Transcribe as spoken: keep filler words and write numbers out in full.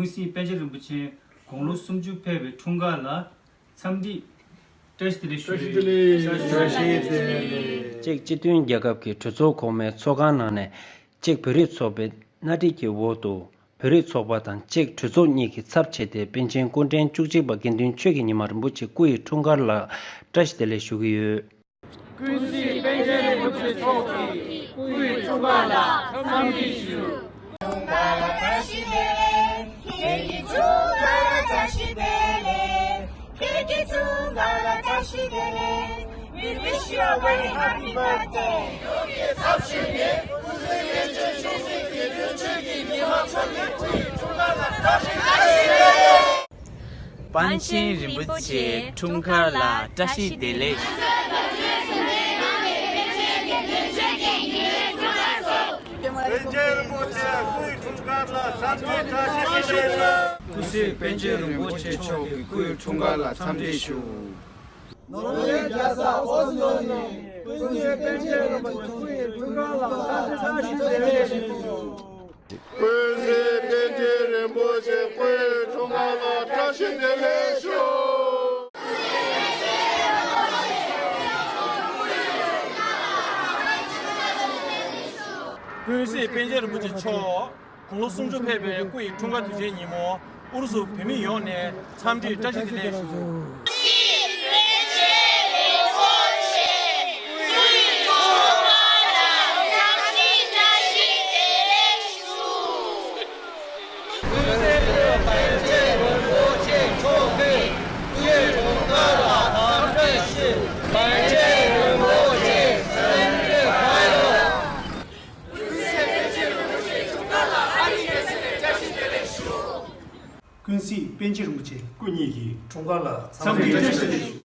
ཀུན་གཟིགས་པཎ་ཆེན་རིན་པོ་ཆེ་དགུང་ལོ་སུམ་ཅུ་ཕེབས་པའི་འཁྲུངས་སྐར་ལ་འཚམས་འདྲི་བཀྲ་ཤིས་བདེ་ལེགས་ཞུ། བཀྲ་ཤིས་བདེ་ལེགས། ཅེཀ་སྤྱི་མཐུན་རྒྱལ་ཁབ་ཀྱི་གྲོས་ཚོགས་གོང་མའི་ཚོགས་ཁང་ནང་ནས་ཅེཀ་བོད་རིགས་ཚོགས་པའི་སྣེ་ཁྲིད་ཀྱི་འོག་ཏུ། བོད་རིགས་ཚོགས་པ་དང་ཅེཀ་གྲོས་ཚོགས་གཉིས་ཀྱིས་ཚབ་བྱས་ཏེ། པཎ་ཆེན་སྐུ་ཕྲེང་བཅུ་གཅིག་པ་དགེ་འདུན་ཆོས་ཀྱི་ཉི་མ་རིན་པོ་ཆེ་སྐུ་ཡི་འཁྲུངས་སྐར་ལ་བཀྲ་ཤིས་བདེ་ལེགས་ཞུ་གི་ཡོད། ཀུན་གཟིགས་པཎ་ཆེན་རིན་པོ་ཆེ་མཆོག་གི་སྐུ་ཡི་འཁྲུངས་སྐར་ལ་འཚམས་འདྲི་ཞུ། We wish you a very happy birthday. པཎ་ཆེན་རིན་པོ་ཆེའི་འཁྲུངས་སྐར་ལ་བཀྲ་ཤིས་བདེ་ལེགས། པཎ་ཆེན་རིན་པོ་ཆེ་སྐུའི་འཁྲུངས་སྐར་ལ་འཚམས་འདྲི་བཀྲ་ཤིས་བདེ་ལེགས་ཞུ། ཀུན་གཟིགས་པཎ་ཆེན་རིན་པོ་ཆེ་མཆོག་གི་སྐུའི་འཁྲུངས་སྐར་ལ་འཚམས་འདྲི་ཞུ། ནོར་ཝེ་རྒྱལ་ས་ཨོ་སི་ལོ་ནས་ཀུན་གཟིགས་པཎ་ཆེན་རིན་པོ་ཆེ་སྐུའི་འཁྲུངས་སྐར་ལ་འཚམས་འདྲི་བཀྲ་ཤིས་བདེ་ལེགས་ཞུ། ཀུན་གཟིགས་པཎ་ཆེན་རིན་པོ་ཆེ་སྐུའི་འཁྲུངས་སྐར་ལ་བཀྲ་ཤིས་བདེ་ལེགས་ཞུ། ཀུན་གཟིགས་པཎ་ཆེན་རིན་པོ་ཆེ་མཆོག་དགུང་ལོ་སུམ་ཅུ་ཕེབས་པའི་སྐུ་ཡི་འཁྲུངས་སྐར་དུས་ཆེན་ཉིན་མོ། ཨུ་རུ་སུ་བོད་མི་ཡོངས་ནས་འཚམས་འདྲི་བཀྲ་ཤིས་བདེ་ལེགས་ཞུ། ཀུན་གཟིགས་པཎ་ཆེན་རིན་པོ་ཆེ་སྐུ་ཉིད་ཀྱི་འཁྲུངས་སྐར་ལ་འཚམས་འདྲི་བཀྲ་ཤིས་བདེ་ལེགས་ཞུ།